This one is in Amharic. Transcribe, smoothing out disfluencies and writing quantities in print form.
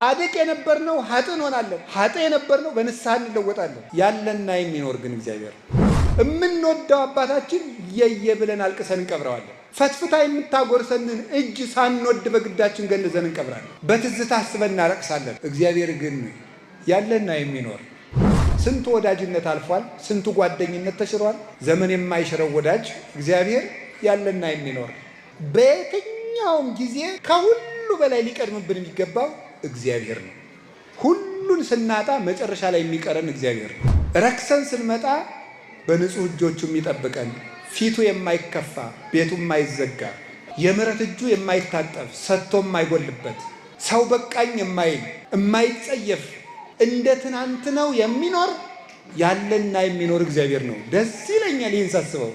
ጻድቅ የነበርነው ኃጥእ እንሆናለን። ኃጥእ የነበርነው በንስሐ እንለወጣለን። ያለና የሚኖር ግን እግዚአብሔር የምንወደው አባታችን የየ ብለን አልቅሰን እንቀብረዋለን። ፈትፍታ የምታጎርሰንን እጅ ሳንወድ በግዳችን ገንዘን እንቀብራለን። በትዝታ አስበን እናለቅሳለን። እግዚአብሔር ግን ያለና የሚኖር ስንቱ ወዳጅነት አልፏል። ስንቱ ጓደኝነት ተሽሯል። ዘመን የማይሽረው ወዳጅ እግዚአብሔር ያለና የሚኖር በየትኛውም ጊዜ ከሁሉ በላይ ሊቀድምብን የሚገባው እግዚአብሔር ነው። ሁሉን ስናጣ መጨረሻ ላይ የሚቀረን እግዚአብሔር ነው። ረክሰን ስንመጣ በንጹሕ እጆቹ የሚጠብቀን ፊቱ የማይከፋ ቤቱ የማይዘጋ የምሕረት እጁ የማይታጠፍ ሰጥቶ የማይጎልበት ሰው በቃኝ የማይል የማይጸየፍ እንደ ትናንት ነው የሚኖር ያለና የሚኖር እግዚአብሔር ነው። ደስ ይለኛል ይህን ሳስበው።